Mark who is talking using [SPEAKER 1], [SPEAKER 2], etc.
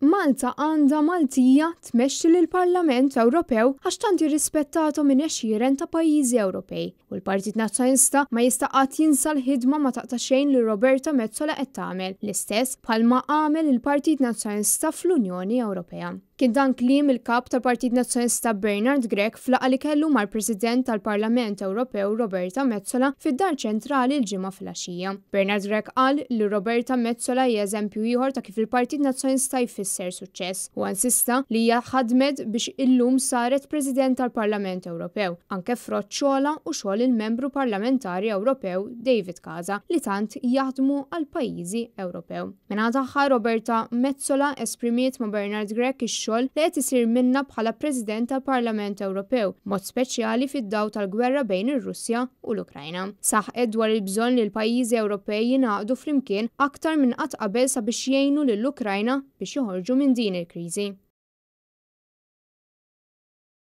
[SPEAKER 1] Malta għandha Maltija tmexxi lill-Parlament Ewropew għax tant hi rispettata minn għexieren ta' pajjiżi Ewropej u l-Partit Nazzjonalista ma jista' qatt jinsa l-ħidma ma taqta' xejn li Roberta Metsola qed tagħmel, l-istess bħalma għamel il-Partit Nazzjonalista fl-Unjoni Ewropea. Kien dan kliem il-Kap tal-Partit Nazzjonalista Bernard Grech f'laqgħa li kellu mal-President tal-Parlament Ewropew Roberta Metsola fid-Dar Ċentrali l-Ġimgħa filgħaxija. Bernard Grech qal li Roberta Metsola hija eżempju ieħor ta' kif il-Partit Nazzjonalista jfisser suċċess. Huwa insista li hija ħadmet biex illum saret President tal-Parlament Ewropew, anke frott xogħolha u xogħol il-Membru Parlamentari Ewropew David Casa li tant jaħdmu għall-pajjiżi Ewropew. Min-naħa tagħha, Roberta Metsola esprimiet ma' Bernard Grech ix-xogħol li qed isir minnha bħala President tal-Parlament Ewropew, b'mod speċjali fid-dawl tal-gwerra bejn ir-Russja u l-Ukrajna. Saħqet dwar il-bżonn li l-pajjiżi Ewropej jingħaqdu flimkien aktar minn qatt qabel sabiex jgħinu lill-Ukrajna biex joħorġu minn din il-kriżi.